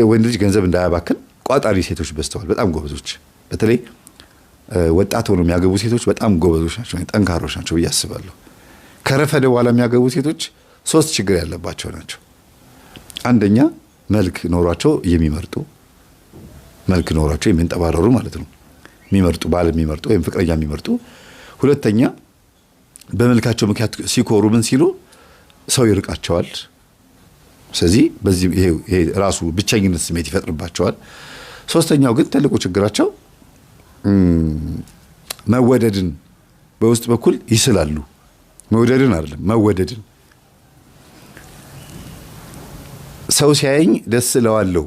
ወንድ ልጅ ገንዘብ እንዳያባክን ቋጣሪ ሴቶች በዝተዋል። በጣም ጎበዞች፣ በተለይ ወጣት ሆነው የሚያገቡ ሴቶች በጣም ጎበዞች ናቸው፣ ጠንካሮች ናቸው ብዬ አስባለሁ። ከረፈደ በኋላ የሚያገቡ ሴቶች ሶስት ችግር ያለባቸው ናቸው። አንደኛ መልክ ኖሯቸው የሚመርጡ፣ መልክ ኖሯቸው የሚንጠባረሩ ማለት ነው፣ የሚመርጡ ባል የሚመርጡ ወይም ፍቅረኛ የሚመርጡ። ሁለተኛ በመልካቸው ምክንያት ሲኮሩ ምን ሲሉ ሰው ይርቃቸዋል። ስለዚህ በዚህ ይሄ ራሱ ብቸኝነት ስሜት ይፈጥርባቸዋል። ሶስተኛው ግን ትልቁ ችግራቸው መወደድን በውስጥ በኩል ይስላሉ። መውደድን አይደለም መወደድን። ሰው ሲያየኝ ደስ እለዋለሁ፣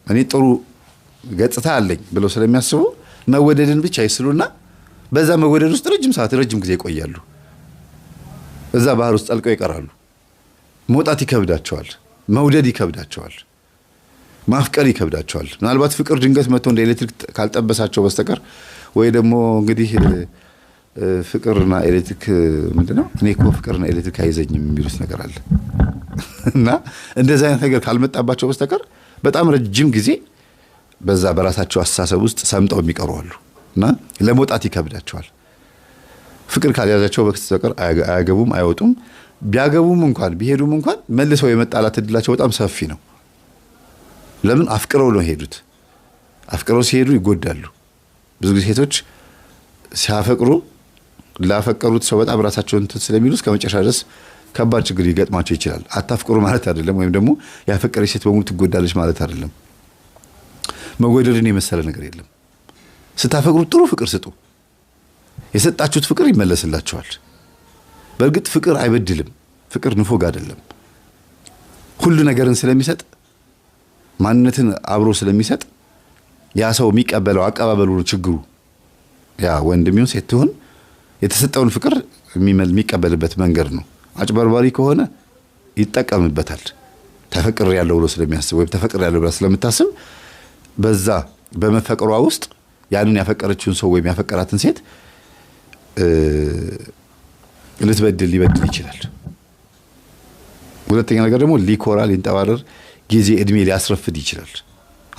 እኔ ጥሩ ገጽታ አለኝ ብለው ስለሚያስቡ መወደድን ብቻ ይስሉና በዛ መወደድ ውስጥ ረጅም ሰዓት ረጅም ጊዜ ይቆያሉ። እዛ ባህር ውስጥ ጠልቀው ይቀራሉ። መውጣት ይከብዳቸዋል። መውደድ ይከብዳቸዋል። ማፍቀር ይከብዳቸዋል። ምናልባት ፍቅር ድንገት መጥቶ እንደ ኤሌክትሪክ ካልጠበሳቸው በስተቀር ወይ ደግሞ እንግዲህ ፍቅርና ኤሌክትሪክ ምንድን ነው? እኔ እኮ ፍቅርና ኤሌክትሪክ አይዘኝም የሚሉት ነገር አለ እና እንደዚህ አይነት ነገር ካልመጣባቸው በስተቀር በጣም ረጅም ጊዜ በዛ በራሳቸው አስተሳሰብ ውስጥ ሰምጠው የሚቀሩ አሉ እና ለመውጣት ይከብዳቸዋል። ፍቅር ካልያዛቸው በስተቀር አያገቡም፣ አይወጡም። ቢያገቡም እንኳን ቢሄዱም እንኳን መልሰው የመጣላት እድላቸው በጣም ሰፊ ነው። ለምን? አፍቅረው ነው የሄዱት። አፍቅረው ሲሄዱ ይጎዳሉ። ብዙ ጊዜ ሴቶች ሲያፈቅሩ ላፈቀሩት ሰው በጣም ራሳቸውን እንትን ስለሚሉ እስከ መጨረሻ ድረስ ከባድ ችግር ሊገጥማቸው ይችላል። አታፍቅሩ ማለት አይደለም፣ ወይም ደግሞ ያፈቀረች ሴት በሙሉ ትጎዳለች ማለት አይደለም። መወደድን የመሰለ ነገር የለም። ስታፈቅሩ ጥሩ ፍቅር ስጡ። የሰጣችሁት ፍቅር ይመለስላችኋል። በእርግጥ ፍቅር አይበድልም። ፍቅር ንፉግ አይደለም። ሁሉ ነገርን ስለሚሰጥ፣ ማንነትን አብሮ ስለሚሰጥ ያ ሰው የሚቀበለው አቀባበሉ ነው ችግሩ። ያ ወንድም ይሁን ሴት ትሁን የተሰጠውን ፍቅር የሚቀበልበት መንገድ ነው። አጭበርባሪ ከሆነ ይጠቀምበታል። ተፈቅር ያለው ብሎ ስለሚያስብ ወይም ተፈቅር ያለው ብላ ስለምታስብ በዛ በመፈቀሯ ውስጥ ያንን ያፈቀረችውን ሰው ወይም ያፈቀራትን ሴት ልትበድል ሊበድል ይችላል። ሁለተኛ ነገር ደግሞ ሊኮራ ሊንጠባረር ጊዜ እድሜ ሊያስረፍድ ይችላል።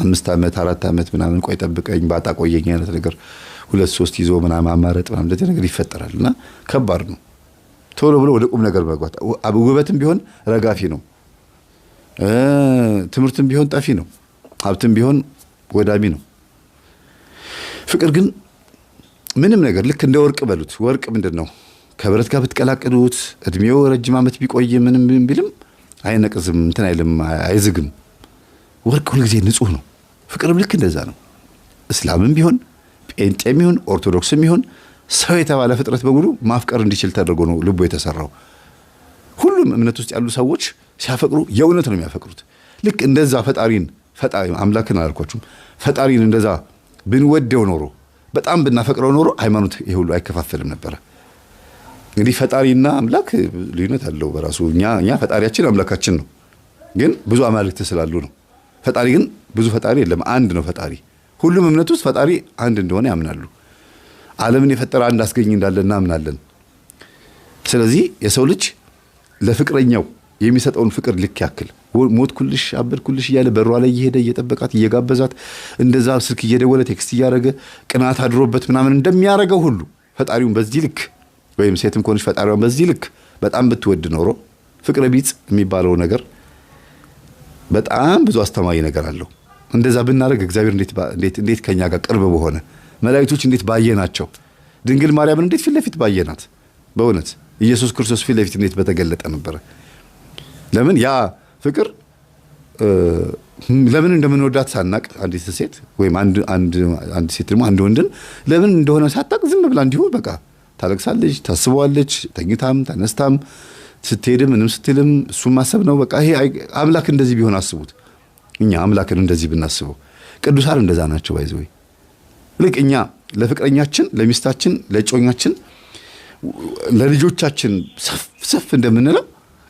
5 ዓመት 4 ዓመት ምናምን ቆይ ጠብቀኝ ባጣ ቆየኝ አይነት ነገር 2 3 ይዞ ምናምን አማረጥ ምናምን እንደዚህ ነገር ይፈጠራል እና ከባድ ነው። ቶሎ ብሎ ወደ ቁም ነገር መግባት። ውበትም ቢሆን ረጋፊ ነው። ትምህርትም ቢሆን ጠፊ ነው። ሀብትም ቢሆን ወዳሚ ነው። ፍቅር ግን ምንም ነገር ልክ እንደ ወርቅ በሉት። ወርቅ ምንድን ነው? ከብረት ጋር ብትቀላቅሉት እድሜው ረጅም ዓመት ቢቆይ ምንም ቢልም አይነቅዝም፣ እንትን አይልም፣ አይዝግም። ወርቅ ሁልጊዜ ንጹህ ነው። ፍቅርም ልክ እንደዛ ነው። እስላምም ቢሆን ጴንጤም ይሁን ኦርቶዶክስም ይሁን ሰው የተባለ ፍጥረት በሙሉ ማፍቀር እንዲችል ተደርጎ ነው ልቡ የተሰራው። ሁሉም እምነት ውስጥ ያሉ ሰዎች ሲያፈቅሩ የእውነት ነው የሚያፈቅሩት። ልክ እንደዛ ፈጣሪን፣ ፈጣሪ አምላክን አላልኳችሁም፣ ፈጣሪን እንደዛ ብንወደው ኖሮ በጣም ብናፈቅረው ኖሮ ሃይማኖት ይሄ ሁሉ አይከፋፈልም ነበረ። እንግዲህ ፈጣሪና አምላክ ልዩነት አለው በራሱ። እኛ ፈጣሪያችን አምላካችን ነው፣ ግን ብዙ አማልክት ስላሉ ነው። ፈጣሪ ግን ብዙ ፈጣሪ የለም፣ አንድ ነው ፈጣሪ። ሁሉም እምነት ውስጥ ፈጣሪ አንድ እንደሆነ ያምናሉ። ዓለምን የፈጠረ አንድ አስገኝ እንዳለ እናምናለን። ስለዚህ የሰው ልጅ ለፍቅረኛው የሚሰጠውን ፍቅር ልክ ያክል ሞትኩልሽ አበድኩልሽ እያለ በሯ ላይ እየሄደ እየጠበቃት እየጋበዛት እንደዛ ስልክ እየደወለ text እያደረገ ቅናት አድሮበት ምናምን እንደሚያደርገው ሁሉ ፈጣሪውን በዚህ ልክ ወይም ሴትም ከሆነች ፈጣሪዋን በዚህ ልክ በጣም ብትወድ ኖሮ ፍቅረ ቢጽ የሚባለው ነገር በጣም ብዙ አስተማሪ ነገር አለው። እንደዛ ብናደርግ እግዚአብሔር እንዴት እንዴት ከኛ ጋር ቅርብ በሆነ፣ መላእክቶች እንዴት ባየናቸው፣ ድንግል ማርያምን እንዴት ፊት ለፊት ባየናት፣ በእውነት ኢየሱስ ክርስቶስ ፊት ለፊት እንዴት በተገለጠ ነበረ። ለምን ያ ፍቅር ለምን እንደምንወዳት ሳናቅ አንዲት ሴት ወይም አንድ አንድ አንድ ሴት ደግሞ አንድ ወንድን ለምን እንደሆነ ሳታቅ ዝም ብላ እንዲሁ በቃ ታለቅሳለች፣ ታስበዋለች፣ ተኝታም ተነስታም ስትሄድም ምንም ስትልም እሱን ማሰብ ነው። በቃ ይሄ አምላክ እንደዚህ ቢሆን አስቡት። እኛ አምላክን እንደዚህ ብናስበው ቅዱሳን እንደዛ ናቸው። by the way ልክ እኛ ለፍቅረኛችን፣ ለሚስታችን፣ ለእጮኛችን፣ ለልጆቻችን ሰፍ ሰፍ እንደምንለው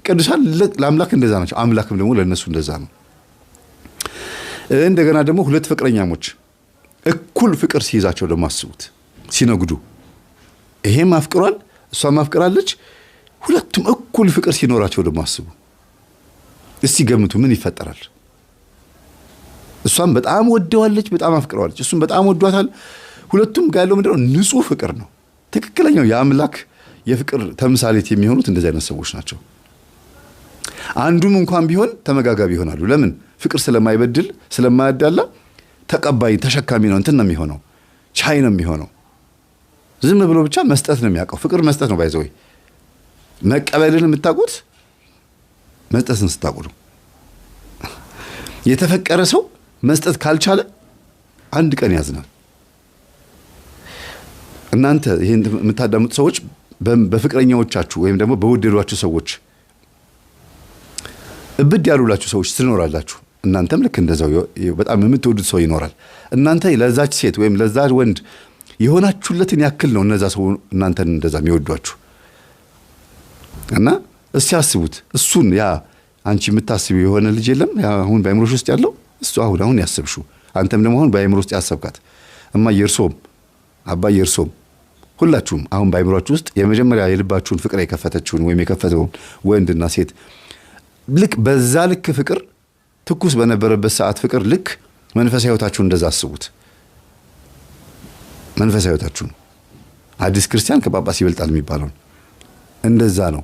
ቅዱሳን ለአምላክ እንደዛ ናቸው። አምላክም ደግሞ ለእነሱ እንደዛ ነው። እንደገና ደግሞ ሁለት ፍቅረኛሞች እኩል ፍቅር ሲይዛቸው ደግሞ አስቡት፣ ሲነጉዱ ይሄም አፍቅሯል፣ እሷም አፍቅራለች። ሁለቱም እኩል ፍቅር ሲኖራቸው ደግሞ አስቡ እስቲ ገምቱ፣ ምን ይፈጠራል? እሷም በጣም ወደዋለች፣ በጣም አፍቅረዋለች፣ እሱም በጣም ወዷታል። ሁለቱም ጋር ያለው ምንድነው? ንጹህ ፍቅር ነው። ትክክለኛው የአምላክ የፍቅር ተምሳሌት የሚሆኑት እንደዚህ አይነት ሰዎች ናቸው። አንዱም እንኳን ቢሆን ተመጋጋቢ ይሆናሉ። ለምን? ፍቅር ስለማይበድል ስለማያዳላ ተቀባይ ተሸካሚ ነው። እንትን ነው የሚሆነው፣ ቻይ ነው የሚሆነው። ዝም ብሎ ብቻ መስጠት ነው የሚያውቀው። ፍቅር መስጠት ነው። By the way መቀበልን የምታውቁት መስጠትን ስታውቁ ነው። የተፈቀረ ሰው መስጠት ካልቻለ አንድ ቀን ያዝናል። እናንተ ይህን የምታዳምጡ ሰዎች በፍቅረኛዎቻችሁ ወይም ደግሞ በወደዷችሁ ሰዎች እብድ ያሉላችሁ ሰዎች ትኖራላችሁ። እናንተም ልክ እንደዛው በጣም የምትወዱት ሰው ይኖራል። እናንተ ለዛች ሴት ወይም ለዛ ወንድ የሆናችሁለትን ያክል ነው እነዛ ሰው እናንተን እንደዛ የሚወዷችሁ። እና እስቲ አስቡት፣ እሱን ያ አንቺ የምታስቢው የሆነ ልጅ የለም አሁን በአእምሮሽ ውስጥ ያለው እሱ አሁን አሁን ያሰብሽው፣ አንተም ደግሞ አሁን በአእምሮ ውስጥ ያሰብካት፣ እማዬ እርሶም አባዬ እርሶም ሁላችሁም አሁን በአእምሯችሁ ውስጥ የመጀመሪያ የልባችሁን ፍቅር የከፈተችውን ወይም የከፈተውን ወንድና ሴት ልክ በዛ ልክ ፍቅር ትኩስ በነበረበት ሰዓት ፍቅር ልክ መንፈሳዊ ሕይወታችሁን እንደዛ አስቡት። መንፈሳዊ ሕይወታችሁን አዲስ ክርስቲያን ከጳጳስ ይበልጣል የሚባለውን እንደዛ ነው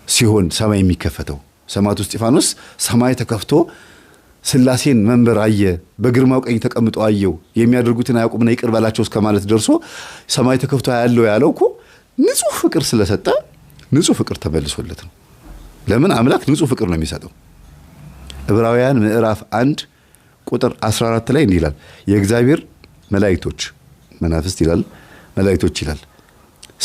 ሲሆን ሰማይ የሚከፈተው። ሰማዕቱ እስጢፋኖስ ሰማይ ተከፍቶ ስላሴን መንበር አየ፣ በግርማው ቀኝ ተቀምጦ አየው፣ የሚያደርጉትን አያውቁምና ይቅር በላቸው እስከ ማለት ደርሶ ሰማይ ተከፍቶ ያለው ያለው እኮ ንጹህ ፍቅር ስለሰጠ ንጹህ ፍቅር ተመልሶለት ነው። ለምን? አምላክ ንጹህ ፍቅር ነው የሚሰጠው። ዕብራውያን ምዕራፍ 1 ቁጥር 14 ላይ እንዲህ ይላል፣ የእግዚአብሔር መላእክቶች መናፍስት ይላል፣ መላእክቶች ይላል፣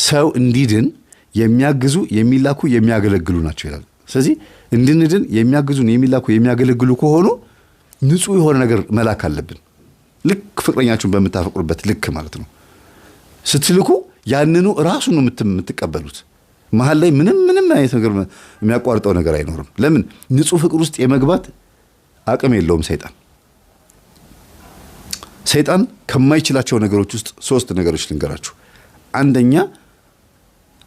ሰው እንዲድን የሚያግዙ የሚላኩ የሚያገለግሉ ናቸው ይላል። ስለዚህ እንድንድን የሚያግዙን የሚላኩ የሚያገለግሉ ከሆኑ ንጹህ የሆነ ነገር መላክ አለብን። ልክ ፍቅረኛችሁን በምታፈቅሩበት ልክ ማለት ነው። ስትልኩ ያንኑ ራሱን ነው የምትቀበሉት። መሀል ላይ ምንም ምንም አይነት ነገር የሚያቋርጠው ነገር አይኖርም። ለምን? ንጹህ ፍቅር ውስጥ የመግባት አቅም የለውም ሰይጣን። ሰይጣን ከማይችላቸው ነገሮች ውስጥ ሶስት ነገሮች ልንገራችሁ። አንደኛ፣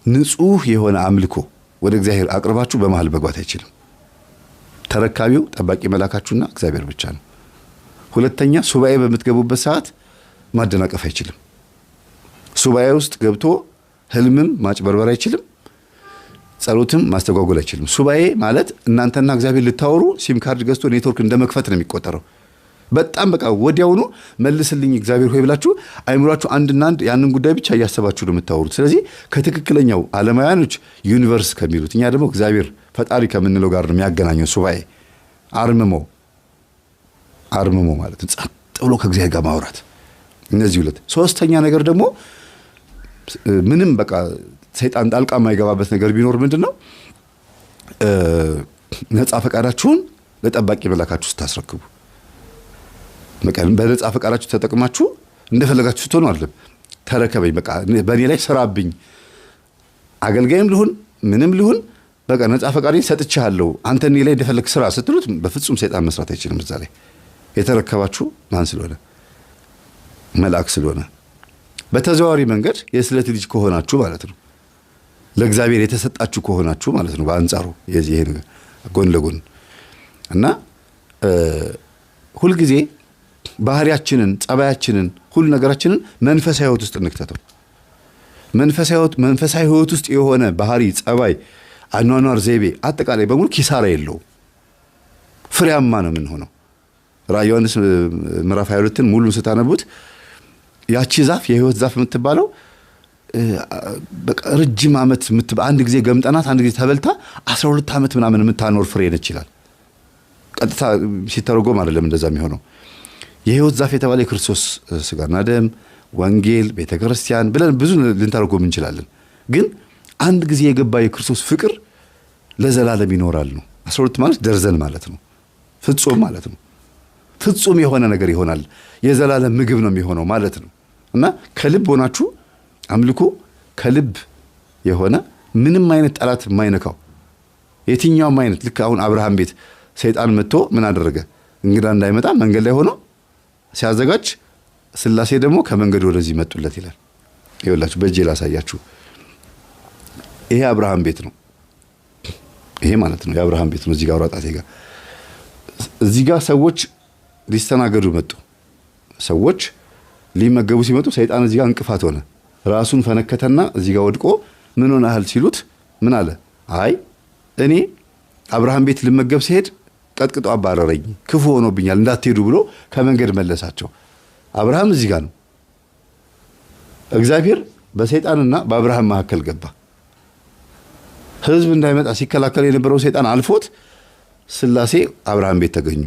ንጹህ የሆነ አምልኮ ወደ እግዚአብሔር አቅርባችሁ በመሀል መግባት አይችልም። ተረካቢው ጠባቂ መላካችሁና እግዚአብሔር ብቻ ነው። ሁለተኛ፣ ሱባኤ በምትገቡበት ሰዓት ማደናቀፍ አይችልም። ሱባኤ ውስጥ ገብቶ ህልምም ማጭበርበር አይችልም። ጸሎትም ማስተጓጎል አይችልም። ሱባኤ ማለት እናንተና እግዚአብሔር ልታወሩ ሲም ካርድ ገዝቶ ኔትወርክ እንደ መክፈት ነው የሚቆጠረው። በጣም በቃ ወዲያውኑ መልስልኝ እግዚአብሔር ሆይ ብላችሁ አይምሯችሁ አንድና አንድ ያንን ጉዳይ ብቻ እያሰባችሁ ነው የምታወሩት። ስለዚህ ከትክክለኛው ዓለማውያኖች universe ከሚሉት እኛ ደግሞ እግዚአብሔር ፈጣሪ ከምንለው ጋር ነው የሚያገናኘው ሱባኤ። አርምሞ አርምሞ ማለት ጸጥ ብሎ ከእግዚአብሔር ጋር ማውራት። እነዚህ ሁለት። ሶስተኛ ነገር ደግሞ ምንም በቃ ሰይጣን ጣልቃ የማይገባበት ነገር ቢኖር ምንድን ነው? ነፃ ፈቃዳችሁን ለጠባቂ መላካችሁ ስታስረክቡ፣ በነፃ ፈቃዳችሁ ተጠቅማችሁ እንደፈለጋችሁ ስትሆኑ አይደለም። ተረከበኝ፣ በቃ በእኔ ላይ ስራብኝ፣ አገልጋይም ልሁን ምንም ልሁን፣ በቃ ነፃ ፈቃዴን ሰጥቼሃለሁ፣ አንተ እኔ ላይ እንደፈለግ ስራ ስትሉት በፍጹም ሰይጣን መስራት አይችልም። እዛ ላይ የተረከባችሁ ማን ስለሆነ? መልአክ ስለሆነ፣ በተዘዋዋሪ መንገድ የስለት ልጅ ከሆናችሁ ማለት ነው። ለእግዚአብሔር የተሰጣችሁ ከሆናችሁ ማለት ነው። በአንጻሩ የዚህ ይሄ ነገር ጎን ለጎን እና ሁልጊዜ ባህሪያችንን፣ ጸባያችንን፣ ሁሉ ነገራችንን መንፈሳዊ ሕይወት ውስጥ እንክተተው። መንፈሳዊ ሕይወት ውስጥ የሆነ ባህሪ፣ ጸባይ፣ አኗኗር ዘይቤ አጠቃላይ በሙሉ ኪሳራ የለውም። ፍሬያማ ነው የምንሆነው። ራዕየ ዮሐንስ ምዕራፍ 22ን ሙሉን ስታነቡት ያቺ ዛፍ የህይወት ዛፍ የምትባለው በቃ ረጅም ዓመት፣ አንድ ጊዜ ገምጠናት አንድ ጊዜ ተበልታ 12 ዓመት ምናምን የምታኖር ፍሬ ነች ይላል። ቀጥታ ሲተረጎም አይደለም እንደዛ የሚሆነው። የህይወት ዛፍ የተባለ የክርስቶስ ስጋና ደም፣ ወንጌል፣ ቤተ ክርስቲያን ብለን ብዙ ልንተረጎም እንችላለን። ግን አንድ ጊዜ የገባ የክርስቶስ ፍቅር ለዘላለም ይኖራል ነው። 12 ማለት ደርዘን ማለት ነው። ፍጹም ማለት ነው። ፍጹም የሆነ ነገር ይሆናል። የዘላለም ምግብ ነው የሚሆነው ማለት ነው። እና ከልብ ሆናችሁ አምልኮ ከልብ የሆነ ምንም አይነት ጠላት የማይነካው የትኛውም አይነት፣ ልክ አሁን አብርሃም ቤት ሰይጣን መጥቶ ምን አደረገ? እንግዳ እንዳይመጣ መንገድ ላይ ሆኖ ሲያዘጋጅ ስላሴ ደግሞ ከመንገዱ ወደዚህ መጡለት ይላል። ይኸውላችሁ በእጄ ላሳያችሁ። ይሄ አብርሃም ቤት ነው። ይሄ ማለት ነው የአብርሃም ቤት ነው። እዚህ ጋር አውራ ጣቴ ጋር እዚህ ጋር ሰዎች ሊስተናገዱ መጡ። ሰዎች ሊመገቡ ሲመጡ ሰይጣን እዚህ ጋር እንቅፋት ሆነ። ራሱን ፈነከተና እዚህ ጋር ወድቆ ምን ሆነሃል ሲሉት ምን አለ? አይ እኔ አብርሃም ቤት ልመገብ ሲሄድ ቀጥቅጦ አባረረኝ፣ ክፉ ሆኖብኛል፣ እንዳትሄዱ ብሎ ከመንገድ መለሳቸው። አብርሃም እዚህ ጋር ነው። እግዚአብሔር በሰይጣንና በአብርሃም መካከል ገባ። ሕዝብ እንዳይመጣ ሲከላከል የነበረው ሰይጣን አልፎት ስላሴ አብርሃም ቤት ተገኙ።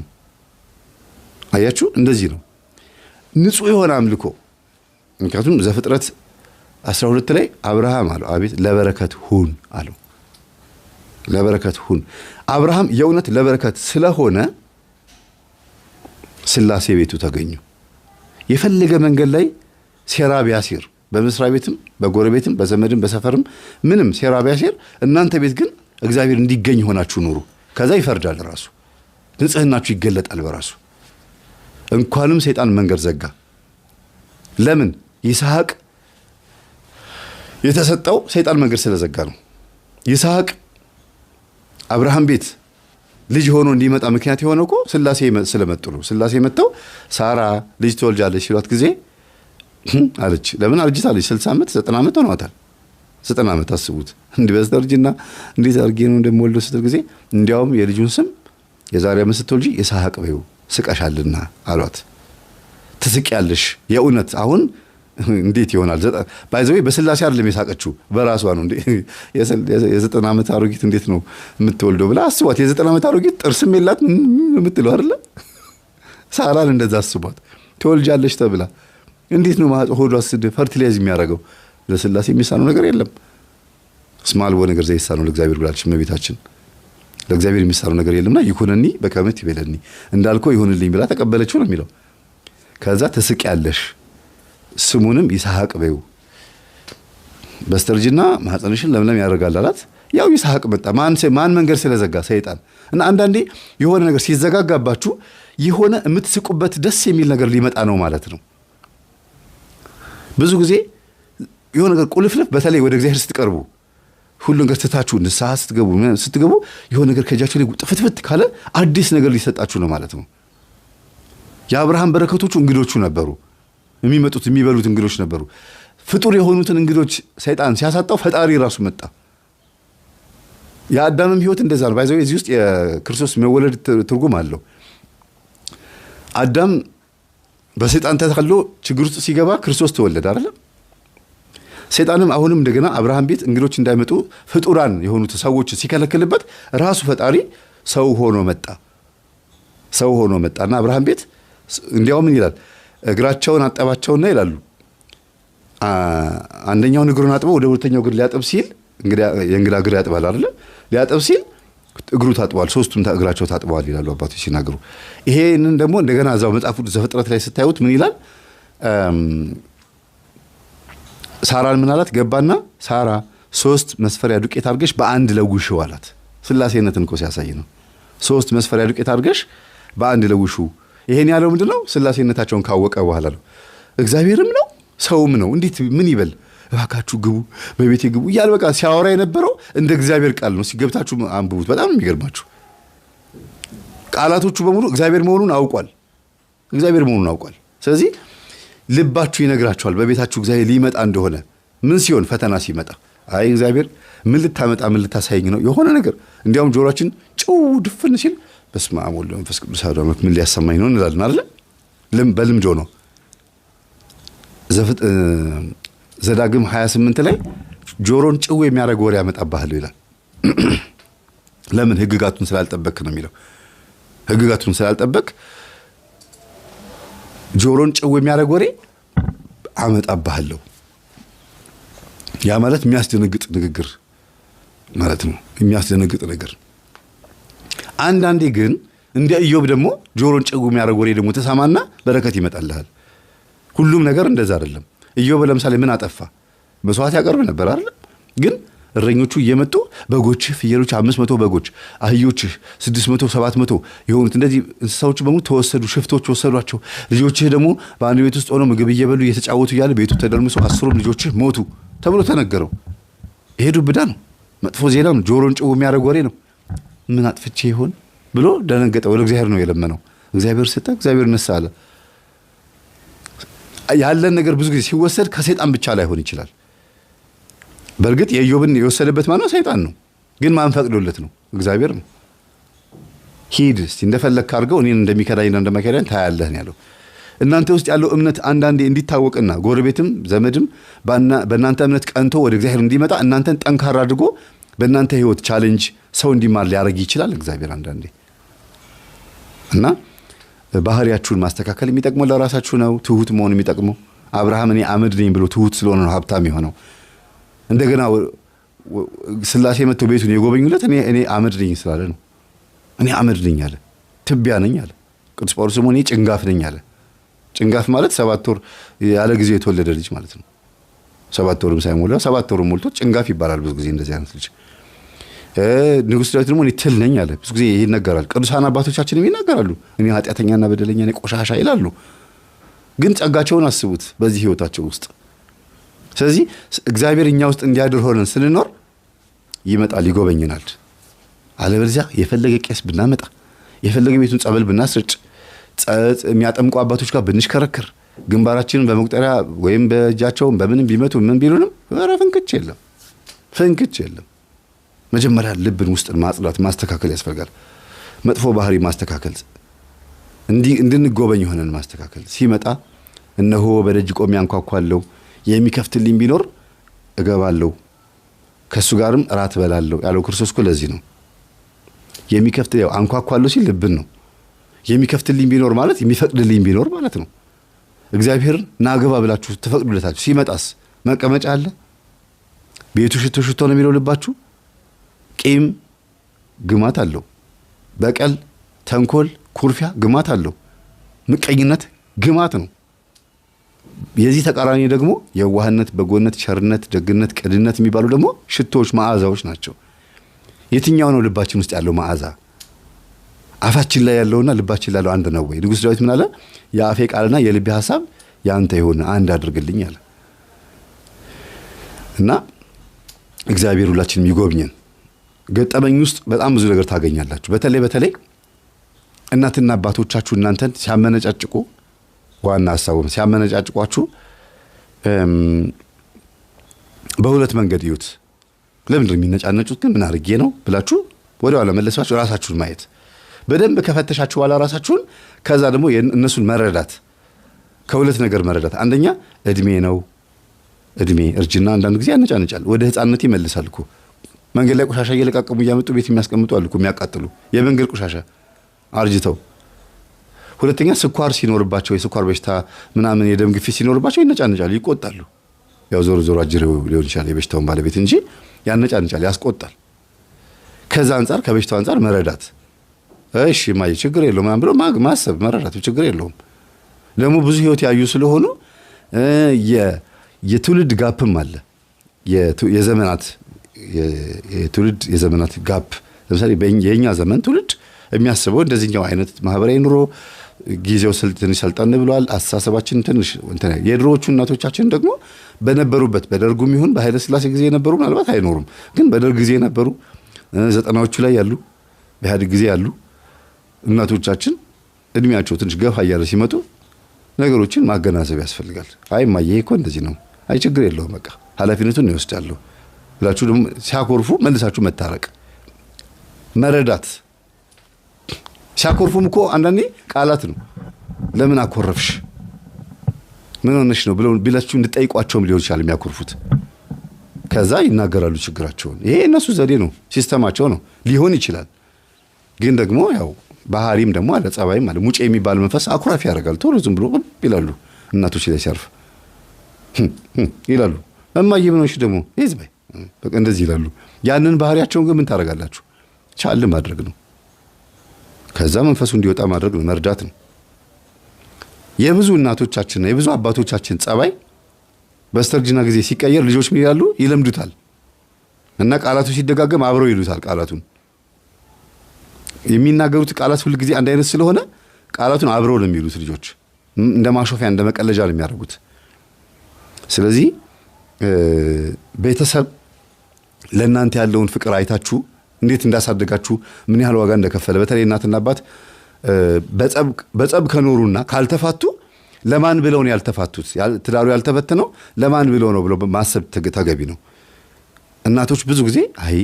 አያችሁ፣ እንደዚህ ነው ንጹሕ የሆነ አምልኮ። ምክንያቱም ዘፍጥረት 12 ላይ አብርሃም አለው፣ አቤት ለበረከት ሁን አለው። ለበረከት ሁን። አብርሃም የእውነት ለበረከት ስለሆነ ስላሴ ቤቱ ተገኙ። የፈለገ መንገድ ላይ ሴራ ቢያሴር በመስሪያ ቤትም በጎረቤትም በዘመድም በሰፈርም ምንም ሴራ ቢያሴር፣ እናንተ ቤት ግን እግዚአብሔር እንዲገኝ ሆናችሁ ኑሩ። ከዛ ይፈርዳል ራሱ፣ ንጽህናችሁ ይገለጣል በራሱ። እንኳንም ሰይጣን መንገድ ዘጋ። ለምን? ይስሐቅ የተሰጠው ሰይጣን መንገድ ስለዘጋ ነው። ይስሐቅ አብርሃም ቤት ልጅ ሆኖ እንዲመጣ ምክንያት የሆነው እኮ ስላሴ ስለመጡ ነው። ስላሴ መጥተው ሳራ ልጅ ትወልጃለች ሲሏት ጊዜ አለች። ለምን አርጅታለች? 60 ዓመት 90 ዓመት ሆኗታል። 90 ዓመት አስቡት። እንዲህ በስተርጅና እንዴት አድርጌ ነው እንደምወልደው ስትል ጊዜ እንዲያውም የልጁን ስም የዛሬ ዓመት ስትወልጂ ይስሐቅ በይው ስቀሻልና አሏት። ትስቂያለሽ የእውነት አሁን እንዴት ይሆናል? By the way በስላሴ አይደለም የሳቀችው በራሷ ነው። እንዴ የ90 ዓመት አሮጊት እንዴት ነው የምትወልደው ብላ አስቧት። የ90 ዓመት አሮጊት ጥርስም የላት የምትለው አይደለ? ሳራን እንደዛ አስቧት። ትወልጃለሽ ተብላ እንዴት ነው ሆዷ fertilize የሚያደርገው? ለስላሴ የሚሳነው ነገር የለም። እስመ አልቦ ነገር ዘይሳነው ለእግዚአብሔር ብላለች እመቤታችን። ለእግዚአብሔር የሚሳነው ነገር የለምና ይኩነኒ በከመ ትቤለኒ እንዳልከው ይሁንልኝ ብላ ተቀበለችው ነው የሚለው። ከዛ ትስቂያለሽ ስሙንም ይስሐቅ በይው በስተርጅና ማህፀንሽን ለምለም ያደርጋል አላት። ያው ይስሐቅ መጣ። ማን መንገድ ስለዘጋ? ሰይጣን። እና አንዳንዴ የሆነ ነገር ሲዘጋጋባችሁ የሆነ የምትስቁበት ደስ የሚል ነገር ሊመጣ ነው ማለት ነው። ብዙ ጊዜ የሆነ ነገር ቁልፍልፍ፣ በተለይ ወደ እግዚአብሔር ስትቀርቡ ሁሉ ነገር ትታችሁ ንስሐ ስትገቡ የሆነ ነገር ከእጃችሁ ላይ ጥፍትፍት ካለ አዲስ ነገር ሊሰጣችሁ ነው ማለት ነው። የአብርሃም በረከቶቹ እንግዶቹ ነበሩ። የሚመጡት የሚበሉት እንግዶች ነበሩ። ፍጡር የሆኑትን እንግዶች ሰይጣን ሲያሳጣው ፈጣሪ ራሱ መጣ። የአዳምም ሕይወት እንደዛ ነው። By the way እዚህ ውስጥ የክርስቶስ መወለድ ትርጉም አለው። አዳም በሰይጣን ተታሎ ችግር ውስጥ ሲገባ ክርስቶስ ተወለደ አይደለም? ሰይጣንም አሁንም እንደገና አብርሃም ቤት እንግዶች እንዳይመጡ ፍጡራን የሆኑት ሰዎች ሲከለክልበት ራሱ ፈጣሪ ሰው ሆኖ መጣ። ሰው ሆኖ መጣና አብርሃም ቤት እንዲያው ምን ይላል? እግራቸውን አጠባቸውና ይላሉ። አንደኛውን እግሩን አጥበው ወደ ሁለተኛው እግር ሊያጥብ ሲል የእንግዳ እግር ያጥባል አይደለ? ሊያጥብ ሲል እግሩ ታጥቧል፣ ሶስቱም እግራቸው ታጥበዋል ይላሉ አባቶች ሲናገሩ። ይሄንን ደግሞ እንደገና እዛው መጽሐፍ ዘፍጥረት ላይ ስታዩት ምን ይላል? ሳራን ምን አላት? ገባና ሳራ 3 መስፈሪያ ዱቄት አድርገሽ በአንድ ለውሽው አላት። ስላሴነትን እኮ ሲያሳይ ነው። 3 መስፈሪያ ዱቄት አድርገሽ በአንድ ለውሽው። ይሄን ያለው ምንድነው? ስላሴነታቸውን ካወቀ በኋላ ነው። እግዚአብሔርም ነው ሰውም ነው። እንዴት ምን ይበል? እባካችሁ ግቡ፣ በቤቴ ግቡ እያለ በቃ ሲያወራ የነበረው እንደ እግዚአብሔር ቃል ነው። ሲገብታችሁ አንብቡት። በጣም የሚገርማችሁ ቃላቶቹ በሙሉ እግዚአብሔር መሆኑን አውቋል። እግዚአብሔር መሆኑን አውቋል። ስለዚህ ልባችሁ ይነግራችኋል በቤታችሁ እግዚአብሔር ሊመጣ እንደሆነ። ምን ሲሆን? ፈተና ሲመጣ፣ አይ እግዚአብሔር ምን ልታመጣ ምን ልታሳየኝ ነው የሆነ ነገር። እንዲያውም ጆሮአችን ጭው ድፍን ሲል በስመ አብ ወወልድ ወመንፈስ ቅዱስ አሐዱ አምላክ ምን ሊያሰማኝ ነው እንላለን አይደል? በልምድ ነው። ዘዳግም 28 ላይ ጆሮን ጭው የሚያደርግ ወሬ ያመጣብሃል ይላል። ለምን? ህግጋቱን ስላልጠበክ ነው የሚለው። ህግጋቱን ስላልጠበክ ጆሮን ጭው የሚያደርግ ወሬ አመጣብሃለሁ። ያ ማለት የሚያስደነግጥ ንግግር ማለት ነው። የሚያስደነግጥ ነገር። አንዳንዴ ግን እንደ ኢዮብ ደግሞ ጆሮን ጭው የሚያደርግ ወሬ ደግሞ ተሰማና በረከት ይመጣልሃል። ሁሉም ነገር እንደዛ አይደለም። ኢዮብ ለምሳሌ ምን አጠፋ? መስዋዕት ያቀርብ ነበር አይደል? ግን እረኞቹ እየመጡ በጎችህ፣ ፍየሎች 500 በጎች፣ አህዮችህ 600 700 የሆኑት እንደዚህ እንስሳዎች በሙሉ ተወሰዱ፣ ሽፍቶች ወሰዷቸው። ልጆችህ ደግሞ በአንድ ቤት ውስጥ ሆነው ምግብ እየበሉ እየተጫወቱ እያለ ቤቱ ተደርምሶ 10ሩም ልጆችህ ሞቱ ተብሎ ተነገረው። ይሄ ዱብዳ ነው፣ መጥፎ ዜና ነው፣ ጆሮን ጭው የሚያደርግ ወሬ ነው። ምን አጥፍቼ ይሆን ብሎ ደነገጠ። ወደ እግዚአብሔር ነው የለመነው። እግዚአብሔር ሰጠ፣ እግዚአብሔር ነሳ አለ። ያለን ነገር ብዙ ጊዜ ሲወሰድ ከሰይጣን ብቻ ላይሆን ይችላል። በእርግጥ የኢዮብን የወሰደበት ማነው? ሰይጣን ነው። ግን ማን ፈቅዶለት ነው? እግዚአብሔር ነው። ሂድ እስቲ እንደፈለግክ አድርገው፣ እኔን እንደሚከዳኝና እንደማይከዳኝ ታያለህ ነው ያለው። እናንተ ውስጥ ያለው እምነት አንዳንዴ እንዲታወቅና ጎረቤትም ዘመድም በእናንተ እምነት ቀንቶ ወደ እግዚአብሔር እንዲመጣ እናንተን ጠንካራ አድርጎ በእናንተ ሕይወት challenge ሰው እንዲማር ሊያደርግ ይችላል እግዚአብሔር አንዳንዴ። እና ባህሪያችሁን ማስተካከል የሚጠቅመው ለራሳችሁ ነው። ትሁት መሆን የሚጠቅመው አብርሃም እኔ አመድ ነኝ ብሎ ትሁት ስለሆነ ነው ሀብታም የሆነው። እንደገና ስላሴ መጥቶ ቤቱን የጎበኙለት እኔ አመድ ነኝ ስላለ ነው። እኔ አመድ ነኝ አለ፣ ትቢያ ነኝ አለ። ቅዱስ ጳውሎስ ደግሞ እኔ ጭንጋፍ ነኝ አለ። ጭንጋፍ ማለት 7 ወር ያለ ጊዜው የተወለደ ልጅ ማለት ነው። 7 ወርም ሳይሞላ 7 ወርም ሞልቶ ጭንጋፍ ይባላል ብዙ ጊዜ እንደዚህ አይነት ልጅ። ንጉሥ ዳዊት ደግሞ እኔ ትል ነኝ አለ። ብዙ ጊዜ ይነገራል። ቅዱሳን አባቶቻችንም ይናገራሉ። እኔ ኃጢአተኛና በደለኛ ነኝ፣ ቆሻሻ ይላሉ። ግን ጸጋቸውን አስቡት በዚህ ህይወታቸው ውስጥ። ስለዚህ እግዚአብሔር እኛ ውስጥ እንዲያድር ሆነን ስንኖር ይመጣል፣ ይጎበኘናል። አለበለዚያ የፈለገ ቄስ ብናመጣ፣ የፈለገ ቤቱን ጸበል ብናስርጭ፣ የሚያጠምቁ አባቶች ጋር ብንሽከረክር፣ ግንባራችንን በመቁጠሪያ ወይም በእጃቸውን በምንም ቢመቱ ምን ቢሉንም ኧረ ፍንክች የለም፣ ፍንክች የለም። መጀመሪያ ልብን ውስጥን ማጽዳት ማስተካከል ያስፈልጋል። መጥፎ ባህሪ ማስተካከል፣ እንድንጎበኝ ሆነን ማስተካከል። ሲመጣ እነሆ በደጅ ቆሜ አንኳኳለሁ፣ የሚከፍትልኝ ቢኖር እገባለሁ፣ ከእሱ ጋርም እራት እበላለሁ ያለው ክርስቶስ እኮ ለዚህ ነው። የሚከፍት ያው አንኳኳለሁ ሲል ልብን ነው። የሚከፍትልኝ ቢኖር ማለት የሚፈቅድልኝ ቢኖር ማለት ነው። እግዚአብሔርን ናግባ ብላችሁ ትፈቅዱለታችሁ። ሲመጣስ መቀመጫ አለ? ቤቱ ሽቶ ሽቶ ነው የሚለው ልባችሁ። ቂም ግማት አለው። በቀል፣ ተንኮል፣ ኩርፊያ ግማት አለው። ምቀኝነት ግማት ነው። የዚህ ተቃራኒ ደግሞ የዋህነት፣ በጎነት፣ ቸርነት፣ ደግነት፣ ቅንነት የሚባሉ ደግሞ ሽቶዎች፣ መዓዛዎች ናቸው። የትኛው ነው ልባችን ውስጥ ያለው መዓዛ? አፋችን ላይ ያለውና ልባችን ላይ ያለው አንድ ነው ወይ? ንጉሥ ዳዊት ምን አለ? የአፌ ቃልና የልቤ ሐሳብ ያንተ ይሁን አንድ አድርግልኝ አለ። እና እግዚአብሔር ሁላችንም ይጎብኘን። ገጠመኝ ውስጥ በጣም ብዙ ነገር ታገኛላችሁ። በተለይ በተለይ እናትና አባቶቻችሁ እናንተን ሲያመነጫጭቁ፣ ዋና ሀሳቡም ሲያመነጫጭቋችሁ በሁለት መንገድ እዩት። ለምንድን ነው የሚነጫነጩት ግን ምን አድርጌ ነው ብላችሁ ወደኋላ መለሳችሁ ራሳችሁን ማየት በደንብ ከፈተሻችሁ በኋላ ራሳችሁን፣ ከዛ ደግሞ እነሱን መረዳት። ከሁለት ነገር መረዳት፣ አንደኛ እድሜ ነው። እድሜ እርጅና አንዳንድ ጊዜ ያነጫንጫል፣ ወደ ሕፃንነት ይመልሳል እኮ። መንገድ ላይ ቆሻሻ እየለቃቀሙ እያመጡ ቤት የሚያስቀምጡ አሉ እኮ፣ የሚያቃጥሉ የመንገድ ቆሻሻ አርጅተው። ሁለተኛ ስኳር ሲኖርባቸው፣ የስኳር በሽታ ምናምን የደም ግፊት ሲኖርባቸው ይነጫንጫሉ፣ ይቆጣሉ። ያው ዞሮ ዞሮ አጅሬው ሊሆን ይችላል የበሽታውን ባለቤት እንጂ ያነጫንጫል፣ ያስቆጣል። ከዛ አንጻር ከበሽታው አንጻር መረዳት፣ እሺ እማዬ ችግር የለውም ምናምን ብሎ ማሰብ መረዳት ችግር የለውም። ደግሞ ብዙ ህይወት ያዩ ስለሆኑ የትውልድ gap ም አለ። የዘመናት የትውልድ የዘመናት gap፣ ለምሳሌ የኛ ዘመን ትውልድ የሚያስበው እንደዚህኛው አይነት ማህበራዊ ኑሮ ጊዜው ትንሽ ሰልጠን ብሏል። አስተሳሰባችን ትንሽ እንትን፣ የድሮዎቹ እናቶቻችን ደግሞ በነበሩበት በደርጉም ይሁን በኃይለ ሥላሴ ጊዜ የነበሩ ምናልባት አይኖሩም፣ ግን በደርግ ጊዜ የነበሩ 90ዎቹ ላይ ያሉ በኢህአዴግ ጊዜ ያሉ እናቶቻችን እድሜያቸው ትንሽ ገፋ እያለ ሲመጡ ነገሮችን ማገናዘብ ያስፈልጋል። አይ እማዬ እኮ እንደዚህ ነው፣ አይ ችግር የለውም በቃ ኃላፊነቱን ይወስዳለሁ ብላችሁ ደግሞ ሲያኮርፉ መልሳችሁ መታረቅ፣ መረዳት። ሲያኮርፉም እኮ አንዳንዴ ቃላት ነው። ለምን አኮረፍሽ፣ ምን ሆነሽ ነው ብለው ቢላችሁ እንድጠይቋቸውም ሊሆን ይችላል የሚያኮርፉት። ከዛ ይናገራሉ ችግራቸውን። ይሄ እነሱ ዘዴ ነው፣ system ኣቸው ነው ሊሆን ይችላል። ግን ደግሞ ያው ባህሪም ደግሞ አለ፣ ጸባይም አለ። ሙጬ የሚባል መንፈስ አኩራፊ ያደርጋል። ቶሎ ዝም ብሎ ይላሉ እናቶች ላይ ሲያርፍ ይላሉ። እማዬ ምን ሆንሽ ደግሞ ይዝ በይ በቃ እንደዚህ ይላሉ። ያንን ባህሪያቸውን ግን ምን ታደርጋላችሁ? ቻል ማድረግ ነው። ከዛ መንፈሱ እንዲወጣ ማድረግ ነው፣ መርዳት ነው። የብዙ እናቶቻችንና የብዙ አባቶቻችን ጸባይ በስተርጅና ጊዜ ሲቀየር ልጆች ምን ይላሉ? ይለምዱታል። እና ቃላቱ ሲደጋገም አብረው ይሉታል። ቃላቱን የሚናገሩት ቃላት ሁል ጊዜ አንድ አይነት ስለሆነ ቃላቱን አብረው ነው የሚሉት ልጆች። እንደ ማሾፊያ እንደ መቀለጃ ነው የሚያደርጉት። ስለዚህ ቤተሰብ ለእናንተ ያለውን ፍቅር አይታችሁ እንዴት እንዳሳደጋችሁ ምን ያህል ዋጋ እንደከፈለ፣ በተለይ እናትና አባት በጸብ ከኖሩና ካልተፋቱ ለማን ብለው ነው ያልተፋቱት? ትዳሩ ያልተበተነው ለማን ብለው ነው ብሎ ማሰብ ተገቢ ነው። እናቶች ብዙ ጊዜ አይ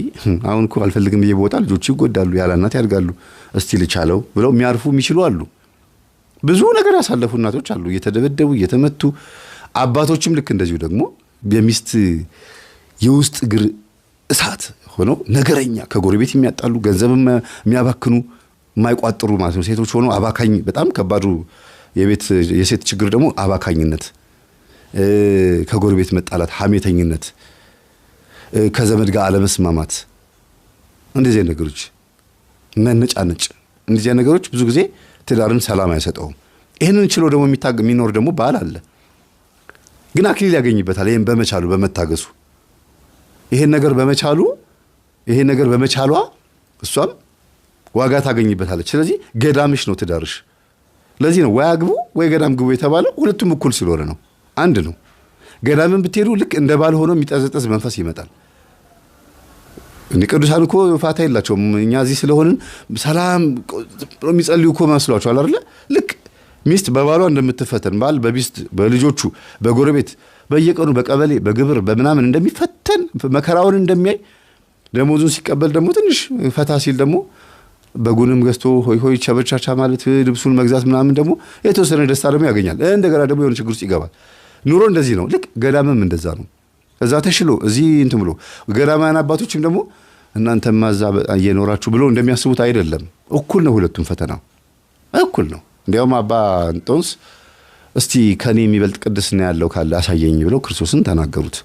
አሁን እኮ አልፈልግም ብዬ ብወጣ ልጆቹ ይጎዳሉ፣ ያለ እናት ያድጋሉ፣ እስቲ ልቻለው ብለው የሚያርፉ የሚችሉ አሉ። ብዙ ነገር ያሳለፉ እናቶች አሉ፣ እየተደበደቡ እየተመቱ። አባቶችም ልክ እንደዚሁ ደግሞ የሚስት የውስጥ እግር እሳት ሆነው ነገረኛ፣ ከጎረቤት የሚያጣሉ፣ ገንዘብ የሚያባክኑ፣ የማይቋጥሩ ማለት ነው። ሴቶች ሆነው አባካኝ፣ በጣም ከባዱ የቤት የሴት ችግር ደግሞ አባካኝነት፣ ከጎረቤት መጣላት፣ ሐሜተኝነት፣ ከዘመድ ጋር አለመስማማት፣ እንደዚህ ነገሮች መነጫነጭ፣ እንደዚህ ነገሮች ብዙ ጊዜ ትዳርን ሰላም አይሰጠውም። ይህንን ችሎ ደግሞ የሚኖር ደግሞ ባል አለ። ግን አክሊል ያገኝበታል። ይህን በመቻሉ በመታገሱ፣ ይሄን ነገር በመቻሉ፣ ይሄን ነገር በመቻሏ እሷም ዋጋ ታገኝበታለች። ስለዚህ ገዳምሽ ነው ትዳርሽ። ለዚህ ነው ወይ አግቡ ወይ ገዳም ግቡ የተባለው፣ ሁለቱም እኩል ስለሆነ ነው። አንድ ነው። ገዳምን ብትሄዱ ልክ እንደ ባል ሆኖ የሚጠዘጠዝ መንፈስ ይመጣል። እንደ ቅዱሳን እኮ ፋታ የላቸውም። እኛ እዚህ ስለሆንን ሰላም የሚጸልዩ እኮ መስሏቸዋል አይደለ? ልክ ሚስት በባሏ እንደምትፈተን፣ ባል በሚስት፣ በልጆቹ፣ በጎረቤት፣ በየቀኑ በቀበሌ፣ በግብር፣ በምናምን እንደሚፈተን፣ መከራውን እንደሚያይ፣ ደሞዙን ሲቀበል ደግሞ ትንሽ ፈታ ሲል ደግሞ በጉንም ገዝቶ ሆይ ሆይ ቸበቻቻ ማለት፣ ልብሱን መግዛት ምናምን ደግሞ የተወሰነ ደስታ ደግሞ ያገኛል። እንደገና ደግሞ የሆነ ችግር ውስጥ ይገባል። ኑሮ እንደዚህ ነው። ልክ ገዳምም እንደዛ ነው። እዛ ተሽሎ እዚህ እንትን ብሎ ገዳማውያን አባቶችም ደግሞ እናንተማ እዛ እየኖራችሁ ብሎ እንደሚያስቡት አይደለም። እኩል ነው፣ ሁለቱም ፈተናው እኩል ነው። እንዲያውም አባ እንጦንስ እስቲ ከኔ የሚበልጥ ቅድስና ያለው ካለ አሳየኝ ብለው ክርስቶስን ተናገሩት።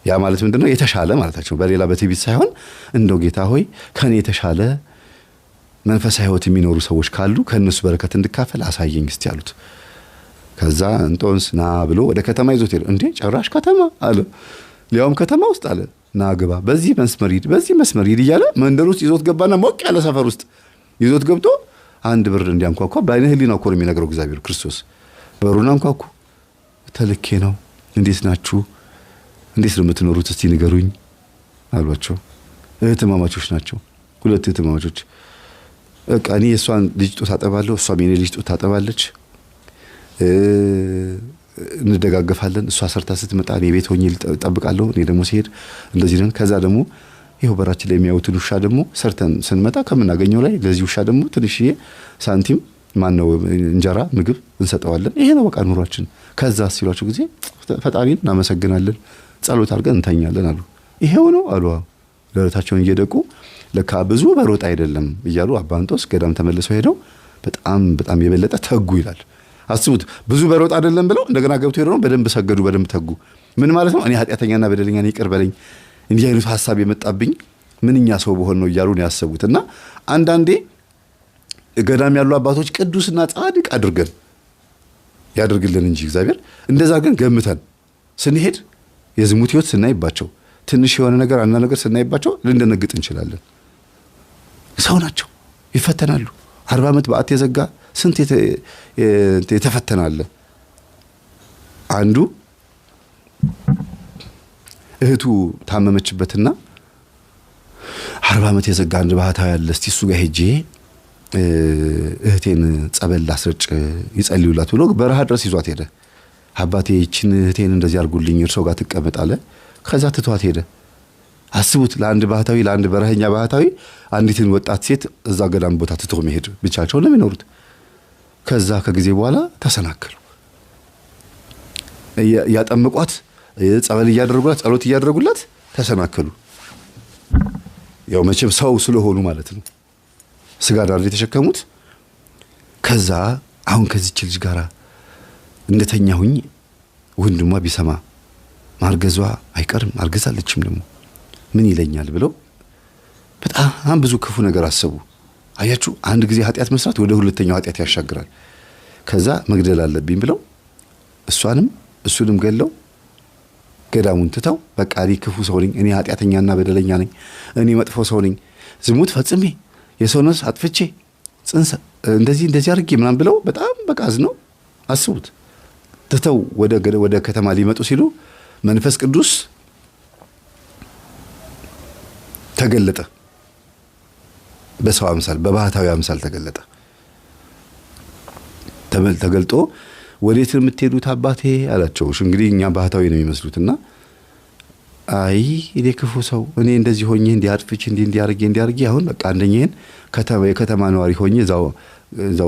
ያ ማለት ምንድነው? የተሻለ ማለታቸው፣ በሌላ በትዕቢት ሳይሆን እንደው ጌታ ሆይ ከኔ የተሻለ መንፈሳዊ ሕይወት የሚኖሩ ሰዎች ካሉ ከእነሱ በረከት እንድካፈል አሳየኝ እስቲ አሉት። ከዛ እንጦንስ ና ብሎ ወደ ከተማ ይዞት ሄደ። እንዴ ጭራሽ ከተማ አለ፣ ሊያውም ከተማ ውስጥ አለ። ና ግባ፣ በዚህ መስመር ሂድ፣ በዚህ መስመር ሂድ እያለ መንደር ውስጥ ይዞት ገባና ሞቅ ያለ ሰፈር ውስጥ ይዞት ገብቶ አንድ ብር እንዲያንኳኳ በዓይነ ሕሊናው እኮ ነው የሚነግረው እግዚአብሔር ክርስቶስ። በሩን አንኳኩ። ተልኬ ነው፣ እንዴት ናችሁ? እንዴት ነው የምትኖሩት? እስቲ ንገሩኝ አሏቸው። እህትማማቾች ናቸው፣ ሁለት እህትማማቾች። በቃ እኔ የእሷን ልጅ ጡት አጠባለሁ፣ እሷም የኔ ልጅ ጡት ታጠባለች። እንደጋገፋለን። እሷ ሰርታ ስትመጣ እኔ ቤት ሆኜ እጠብቃለሁ። እኔ ደግሞ ሲሄድ እንደዚህ ነን። ከዛ ደግሞ ይኸው በራችን ላይ የሚያዩትን ውሻ ደግሞ ሰርተን ስንመጣ ከምናገኘው ላይ ለዚህ ውሻ ደግሞ ትንሽዬ ሳንቲም ማነው እንጀራ ምግብ እንሰጠዋለን። ይሄ ነው በቃ ኑሯችን። ከዛ ሲሏቸው ጊዜ ፈጣሪን እናመሰግናለን፣ ጸሎት አድርገን እንተኛለን አሉ። ይሄው ነው አሉ። ደረታቸውን እየደቁ ለካ ብዙ በሮጥ አይደለም እያሉ አባ እንጦስ ገዳም ተመልሰው ሄደው በጣም በጣም የበለጠ ተጉ ይላል። አስቡት፣ ብዙ በሮጥ አይደለም ብለው እንደገና ገብቶ ሄደው በደንብ ሰገዱ፣ በደንብ ተጉ። ምን ማለት ነው? እኔ ኃጢአተኛና በደለኛ ነኝ፣ ይቅር በለኝ፣ እንዲህ አይነቱ ሀሳብ የመጣብኝ ምንኛ ሰው በሆን ነው እያሉ ነው ያሰቡት። እና አንዳንዴ ገዳም ያሉ አባቶች ቅዱስና ጻድቅ አድርገን ያደርግልን እንጂ እግዚአብሔር እንደዛ ግን ገምተን ስንሄድ የዝሙት ሕይወት ስናይባቸው፣ ትንሽ የሆነ ነገር አንዳንድ ነገር ስናይባቸው ልንደነግጥ እንችላለን። ሰው ናቸው፣ ይፈተናሉ። 40 ዓመት በዓት የዘጋ ስንት የተፈተናለ። አንዱ እህቱ ታመመችበትና 40 ዓመት የዘጋ አንድ ባህታዊ ያለ እስቲ እሱ ጋር ሄጄ እህቴን ጸበል ላስረጭ ይጸልዩላት ብሎ በረሃ ድረስ ይዟት ሄደ። አባቴ ይችን እህቴን እንደዚህ አድርጉልኝ እርሶ ጋር ትቀመጥ አለ። ከዛ ትቷት ሄደ። አስቡት፣ ለአንድ ባህታዊ፣ ለአንድ በረሃኛ ባህታዊ አንዲትን ወጣት ሴት እዛ ገዳም ቦታ ትቶ መሄድ፣ ብቻቸውን ነው የሚኖሩት። ከዛ ከጊዜ በኋላ ተሰናከሉ። ያጠምቋት ጸበል እያደረጉላት ጸሎት እያደረጉላት ተሰናከሉ። ያው መቼም ሰው ስለሆኑ ማለት ነው። ስጋ ዳር የተሸከሙት። ከዛ አሁን ከዚች ልጅ ጋር እንደተኛሁኝ ወንድሟ ቢሰማ ማርገዟ አይቀርም፣ አርግዛለችም ደግሞ ምን ይለኛል ብለው በጣም ብዙ ክፉ ነገር አሰቡ። አያችሁ፣ አንድ ጊዜ ኃጢአት መስራት ወደ ሁለተኛው ኃጢአት ያሻግራል። ከዛ መግደል አለብኝ ብለው እሷንም እሱንም ገለው ገዳሙን ትተው በቃ እኔ ክፉ ሰው ነኝ፣ እኔ ኃጢአተኛና በደለኛ ነኝ፣ እኔ መጥፎ ሰው ነኝ፣ ዝሙት ፈጽሜ የሰው ነፍስ አጥፍቼ ጽንስ እንደዚህ እንደዚህ አድርጌ ምናምን ብለው በጣም በቃ አዝነው አስቡት። ትተው ወደ ከተማ ሊመጡ ሲሉ መንፈስ ቅዱስ ተገለጠ። በሰው አምሳል፣ በባህታዊ አምሳል ተገለጠ። ተገልጦ ወዴት ነው የምትሄዱት አባቴ አላቸው። እንግዲህ እኛ ባህታዊ ነው የሚመስሉትና አይ እኔ ክፉ ሰው እኔ እንደዚህ ሆኜ እንዲህ አጥፍቼ እንዲህ አድርጌ አሁን በቃ አንደኛዬን የከተማ ነዋሪ ሆኜ እዛው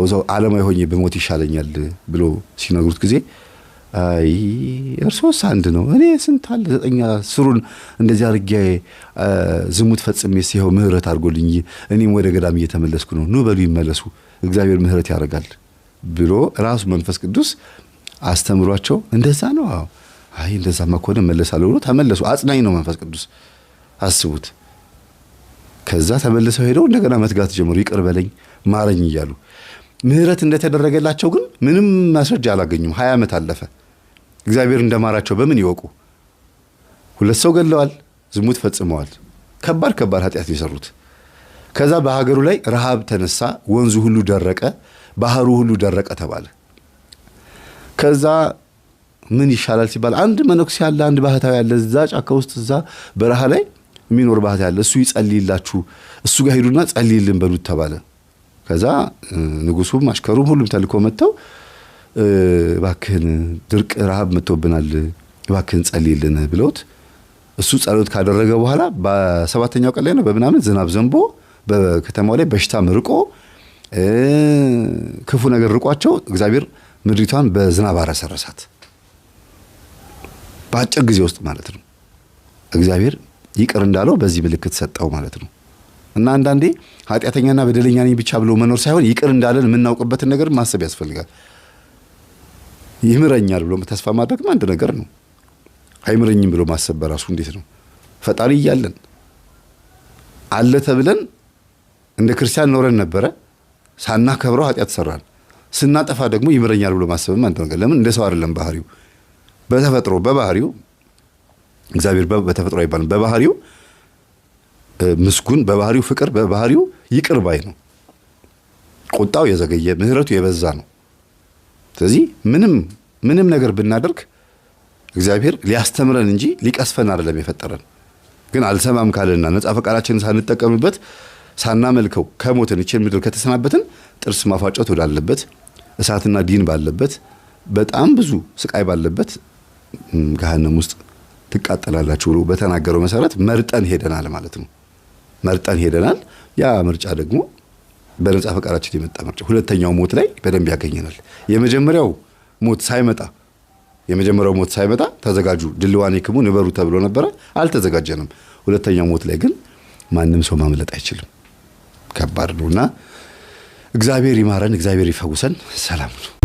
እዛው ዓለማዊ ሆኜ ብሞት ይሻለኛል ብሎ ሲነግሩት ጊዜ አይ እርሶስ አንድ ነው፣ እኔ ስንት አለ 9 10ሩን እንደዚህ አድርጌ ዝሙት ፈጽሜ ሲኸው ምህረት አድርጎልኝ እኔም ወደ ገዳም እየተመለስኩ ነው፣ ኑ በሉ ይመለሱ፣ እግዚአብሔር ምህረት ያደርጋል ብሎ ራሱ መንፈስ ቅዱስ አስተምሯቸው እንደዛ ነው። አዎ አይ እንደዛማ ከሆነ እመለሳለሁ ብሎ ተመለሱ። አጽናኝ ነው መንፈስ ቅዱስ፣ አስቡት። ከዛ ተመልሰው ሄደው እንደገና መትጋት ጀመሩ። ይቅር በለኝ ማረኝ እያሉ ምህረት እንደተደረገላቸው ግን ምንም ማስረጃ አላገኙም። 20 ዓመት አለፈ። እግዚአብሔር እንደማራቸው በምን ይወቁ? 2 ሰው ገለዋል፣ ዝሙት ፈጽመዋል። ከባድ ከባድ ኃጢአት የሰሩት። ከዛ በሀገሩ ላይ ረሃብ ተነሳ፣ ወንዙ ሁሉ ደረቀ፣ ባህሩ ሁሉ ደረቀ ተባለ። ከዛ ምን ይሻላል ሲባል አንድ መነኩሴ ያለ፣ አንድ ባህታዊ ያለ፣ እዛ ጫካ ውስጥ እዛ በረሃ ላይ የሚኖር ባህታዊ ያለ፣ እሱ ይጸልይላችሁ፣ እሱ ጋር ሄዱና ጸልይልን በሉት ተባለ። ከዛ ንጉሱም አሽከሩም ሁሉም ተልኮ መጥተው እባክህን ድርቅ ረሃብ መጥቶብናል፣ እባክህን ጸልይልን ብለውት እሱ ጸሎት ካደረገ በኋላ በ7ኛው ቀን ላይ ነው በምናምን ዝናብ ዘንቦ በከተማው ላይ በሽታም ርቆ ክፉ ነገር ርቋቸው እግዚአብሔር ምድሪቷን በዝናብ አረሰረሳት። በአጭር ጊዜ ውስጥ ማለት ነው። እግዚአብሔር ይቅር እንዳለው በዚህ ምልክት ሰጠው ማለት ነው። እና አንዳንዴ ኃጢአተኛና በደለኛ ነኝ ብቻ ብሎ መኖር ሳይሆን ይቅር እንዳለን የምናውቅበትን ነገር ማሰብ ያስፈልጋል። ይምረኛል ብሎ ተስፋ ማድረግም አንድ ነገር ነው። አይምረኝም ብሎ ማሰብ በራሱ እንዴት ነው? ፈጣሪ እያለን አለ ተብለን እንደ ክርስቲያን ኖረን ነበረ። ሳናከብረው ኃጢአት ሰራን። ስናጠፋ ደግሞ ይምረኛል ብሎ ማሰብም አንድ ነገር። ለምን እንደ ሰው አይደለም ባህሪው። በተፈጥሮ በባህሪው እግዚአብሔር በተፈጥሮ አይባልም። በባህሪው ምስጉን፣ በባህሪው ፍቅር፣ በባህሪው ይቅር ባይ ነው። ቁጣው የዘገየ ምህረቱ የበዛ ነው። ስለዚህ ምንም ምንም ነገር ብናደርግ እግዚአብሔር ሊያስተምረን እንጂ ሊቀስፈን አይደለም የፈጠረን። ግን አልሰማም ካለና ነጻ ፈቃዳችንን ሳንጠቀምበት ሳናመልከው ከሞትን ይችን ምድር ከተሰናበትን ጥርስ ማፋጨት ወዳለበት እሳትና ዲን ባለበት በጣም ብዙ ስቃይ ባለበት ገሃነም ውስጥ ትቃጠላላችሁ ብሎ በተናገረው መሰረት መርጠን ሄደናል ማለት ነው። መርጠን ሄደናል። ያ ምርጫ ደግሞ በነጻ ፈቃዳችን የመጣ ምርጫ ሁለተኛው ሞት ላይ በደንብ ያገኘናል። የመጀመሪያው ሞት ሳይመጣ የመጀመሪያው ሞት ሳይመጣ ተዘጋጁ ድልዋኔክሙ ንበሩ ተብሎ ነበረ። አልተዘጋጀንም። ሁለተኛው ሞት ላይ ግን ማንም ሰው ማምለጥ አይችልም። ከባድ ነውና እግዚአብሔር ይማረን፣ እግዚአብሔር ይፈውሰን። ሰላም ነው።